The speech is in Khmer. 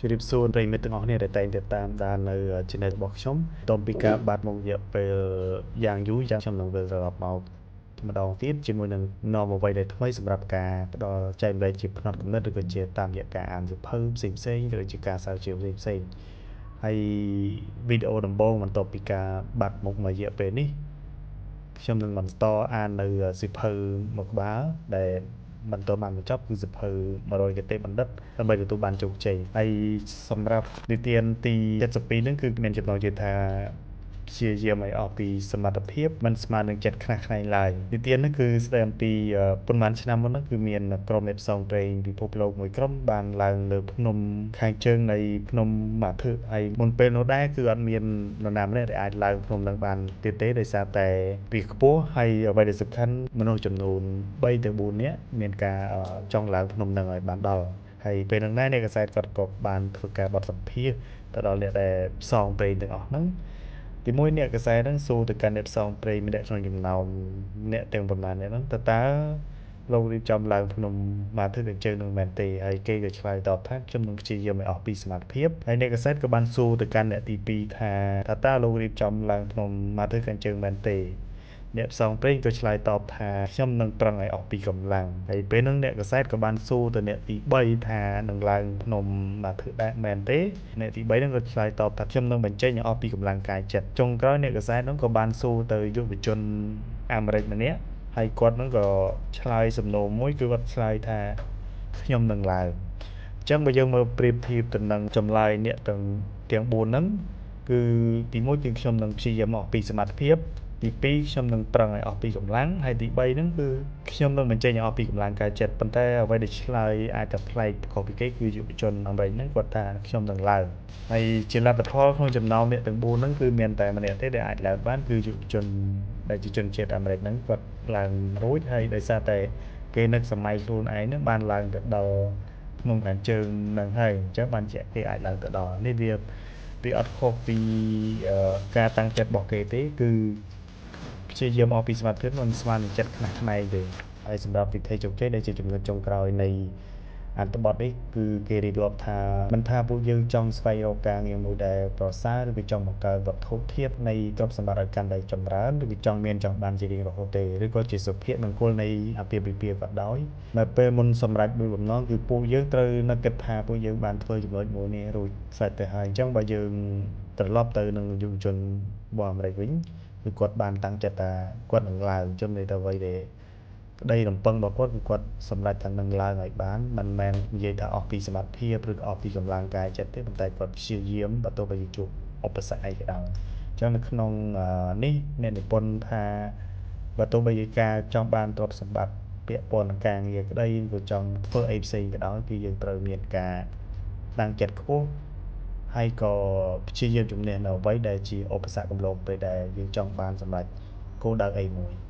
ជម្រាបសួរប្រិយមិត្តទាំងអស់គ្នាដែលតែងតែតាមដាននៅ channel របស់ខ្ញុំបន្ទាប់ពីការបាត់មករយៈពេលយ៉ាងយូរយ៉ាងខ្ញុំនឹងវិលត្រឡប់មកម្ដងទៀតជាមួយនឹងនាំអ្វីដែលថ្មីសម្រាប់ការផ្ដល់ចែករំលែកជាផ្នត់គំនិតឬក៏ជាតាមរយៈការអានសៀវភៅផ្សេងផ្សេងឬជាការស្រាវជ្រាវផ្សេងផ្សេងហើយវីដេអូដំបូងបន្ទាប់ពីការបាត់មុខមួយរយៈពេលនេះខ្ញុំនឹងបន្តអាននៅសៀវភៅមួយក្បាលដែលមិនទាន់បានបញ្ចប់គឺសៀវភៅ100គតិបណ្ឌិតដើម្បីទទួលបានជោគជ័យហើយសម្រាប់និទានទី72ហ្នឹងគឺមានចំណងជើងថាព្យាយាមឲ្យអស់ពីសមត្ថភាពមិនស្មើនឹងចិត្តខ្នះខ្នែងឡើយនិទានហ្នឹងគឺស្ដីអំពីប៉ុន្មានឆ្នាំមុនហ្នឹងគឺមានក្រុមអ្នកផ្សងព្រេងពិភពលោកមួយក្រុមបានឡើងលើភ្នំខាងជើងនៃភ្នំម៉ាធឹហើយមុនពេលនោះដែរគឺអត់មាននរណាម្នាក់ដែលអាចឡើងភ្នំហ្នឹងបានទៀតទេដោយសារតែវាខ្ពស់ហើយអ្វីដែលសំខាន់មនុស្សចំនួន3ទៅ4នាក់មានការចង់ឡើងភ្នំហ្នឹងឲ្យបានដល់ហើយពេលហ្នឹងដែរអ្នកកាសែតគាត់ក៏បានធ្វើការបទសម្ភាសន៍ទៅដល់អ្នកដែលផ្សងព្រេងទាំងអស់ហ្នឹងទីមួយអ្នកកាសែតហ្នឹងសួរទៅកាន់អ្នកផ្សងព្រេងម្នាក់ក្នុងចំណោមអ្នកទាំងប៉ុន្មានអ្នកហ្នឹងតើតើលោករៀបចំឡើងភ្នំមកធ្វើកញ្ជើងនឹងមែនទេហើយគេក៏ឆ្លើយតបថាខ្ញុំនឹងព្យាយាមឲ្យអស់ពីសមត្ថភាពហើយអ្នកកាសែតក៏បានសួរទៅកាន់អ្នកទី2ថាតើលោករៀបចំឡើងភ្នំមកធ្វើកញ្ជើងមែនទេអ្នកផ្សងព្រេងក៏ឆ្លើយតបថាខ្ញុំនឹងប្រឹងឲ្យអស់ពីកម្លាំងហើយពេលហ្នឹងអ្នកកាសែតក៏បានសួរទៅអ្នកទី3ថានឹងឡើងភ្នំមកធ្វើដែរមែនទេអ្នកទី3ហ្នឹងក៏ឆ្លើយតបថាខ្ញុំនឹងបញ្ចេញឲ្យអស់ពីកម្លាំងកាយចិត្តចុងក្រោយអ្នកកាសែតហ្នឹងក៏បានសួរទៅយុវជនអាមេរិកម្នាក់ហើយគាត់ហ្នឹងក៏ឆ្លើយសំណួរមួយគឺគាត់ឆ្លើយថាខ្ញុំនឹងឡើងអញ្ចឹងបើយើងមើលប្រៀបធៀបទៅនឹងចម្លើយអ្នកទាំង4ហ្នឹងគឺទី1គឺខ្ញុំនឹងព្យាយាមអស់ពីសមត្ថភាពទី2ខ្ញុំនឹងប្រឹងឲ្យអស់ពីកម្លាំងហើយទី3ហ្នឹងគឺខ្ញុំនឹងបញ្ចេញឲ្យអស់ពីកម្លាំងកាយចិត្តប៉ុន្តែអ្វីដែលឆ្លើយអាចតែប្លែកខុសពីគេគឺយុវជនអាមេរិកហ្នឹងគាត់ថាខ្ញុំនឹងឡើងហើយជាលទ្ធផលក្នុងចំណោមអ្នកទាំង4ហ្នឹងគឺមានតែម្នាក់ទេដែលអាចឡើងបានគឺយុវជនដែលជាជនជាតិអាមេរិកហ្នឹងគាត់ឡើងរួចហើយដោយសារតែគេនឹកសម័យខ្លួនឯងហ្នឹងបានឡើងទៅដល់ភ្នំខាងជើងហ្នឹងហើយអញ្ចឹងបានជាគេអាចឡើងទៅដល់នេះវាអត់ខុសពីការតាំងចិត្តរបស់គេទេគឺព្យាយាមអស់ពីសមត្ថភាពមិនស្មាននឹងចិត្តខ្នះខ្នែងទេហើយសម្រាប់វិធីជោគជ័យដែលជាចំណុចចុងក្រោយនៃអត្ថបទនេះគឺគេរៀបរាប់ថាមិនថាពួកយើងចង់ស្វែងរកការងារមួយដែលប្រសើរឬក៏ចង់បង្កើតវត្ថុធាតុនៃទ្រព្យសម្បត្តិឲ្យកាន់តែចម្រើនឬក៏ចង់មានចង់បានជារៀងរហូតទេឬក៏ជាសុភមង្គលនៃអាពាហ៍ពិពាហ៍ក៏ដោយនៅពេលមុនសម្រេចមួយបំណងគឺពួកយើងត្រូវនឹកគិតថាពួកយើងបានធ្វើចំណុចមួយនេះរួចស្រេចទៅហើយអញ្ចឹងបើយើងត្រឡប់ទៅនឹងយុវជនរបស់អាមេរិកវិញគឺគាត់បានតាំងចិត្តថាគាត់នឹងឡើងចំណុចទៅអ្វីដែលក្តីរំពឹងរបស់គាត់គឺគាត់សម្រេចថានឹងឡើងឲ្យបានមិនមែននិយាយថាអស់ពីសមត្ថភាពឬក៏អស់ពីកម្លាំងកាយចិត្តទេប៉ុន្តែគាត់ព្យាយាមបើទោះបីជាជួបឧបសគ្គអីក៏ដោយអញ្ចឹងនៅក្នុងនេះអ្នកនិពន្ធថាបើទោះបីជាការចង់បានទ្រព្យសម្បត្តិពាក់ព័ន្ធនឹងការងារក្តីក៏ចង់ធ្វើអីផ្សេងក៏ដោយគឺយើងត្រូវមានការតាំងចិត្តខ្ពស់ហើយក៏ព្យាយាមជំនះនៅអ្វីដែលជាឧបសគ្គកំឡុងពេលដែលយើងចង់បានសម្រេចគោលដៅអីមួយ។